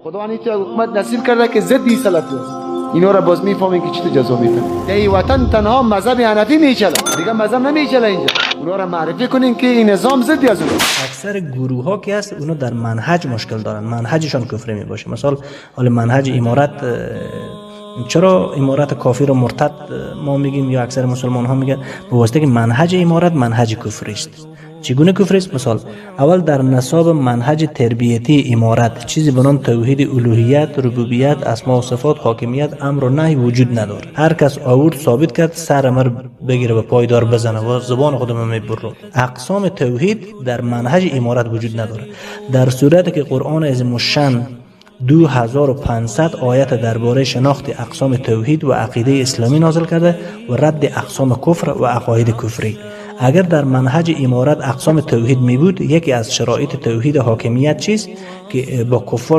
خداوند یک حکومت نصیب کرده که ضد سلفی است. اینا را باز میفهمین که چطور جزا میتن. در این وطن تنها مذهب حنفی میچله، دیگه مذهب نمیچله. اینجا اونا را معرفی کنین که این نظام ضد از اون. اکثر گروه ها که هست، اونا در منهج مشکل دارن، منهجشان کفری می باشه. مثال حال منهج امارت، چرا امارت کافر و مرتد ما میگیم یا اکثر مسلمان ها میگن؟ به واسطه که منهج امارت منهج کفری است. چگونه کفری است؟ مثال اول، در نصاب منهج تربیتی امارت چیزی به نام توحید الوهیت، ربوبیت، اسما و صفات، حاکمیت، امر و نهی وجود نداره. هر کس آورد ثابت کرد، سر مر بگیره و پایدار بزنه و زبان خودم میبرم. اقسام توحید در منهج امارت وجود نداره، در صورتی که قرآن عظیم الشان 2500 آیت درباره شناخت اقسام توحید و عقیده اسلامی نازل کرده و رد اقسام کفر و عقاید کفری. اگر در منهج امارت اقسام توحید می بود، یکی از شرایط توحید حاکمیت چیست که با کفار